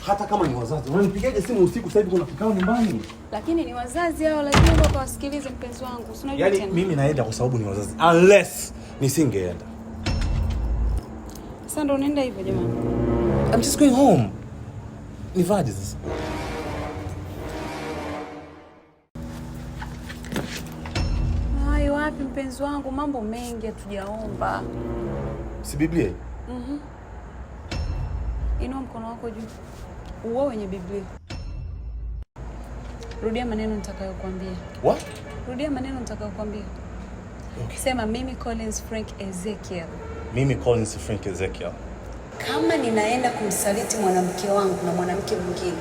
Hata kama ni wazazi, unanipigaje simu usiku sasa hivi kuna kikao nyumbani? Lakini ni wazazi hao, lazima ukawasikilize mpenzi wangu. Si unajua Yaani tena. mimi naenda kwa sababu ni wazazi. Unless nisingeenda. Sasa ndo unaenda hivyo jamani. I'm just going home. Nivaje sasa? Ai, wapi mpenzi wangu, mambo mengi hatujaomba. Si Biblia? Inua mkono wako juu. Uo wenye Biblia. Rudia maneno nitakayokuambia. What? Rudia maneno nitakayokuambia. Okay. Sema mimi Collins Frank Ezekiel. Mimi Collins Frank Ezekiel. Kama ninaenda kumsaliti mwanamke wangu na mwanamke mwingine,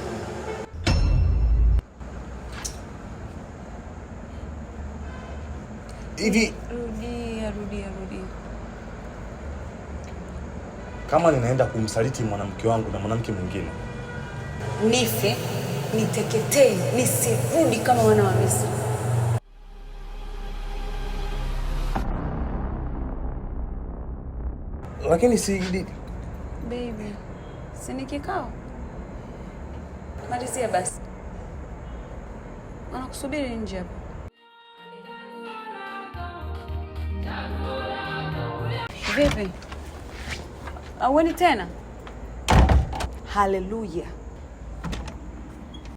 Hivi rudia, rudia, rudia. kama ninaenda kumsaliti mwanamke wangu na mwanamke mwingine, Nife, niteketee, nisirudi kama wana wa Misri. Lakini si Baby, si ni kikao? Malizia basi. Wanakusubiri nje hapo. Vipi? Aueni tena? Haleluya.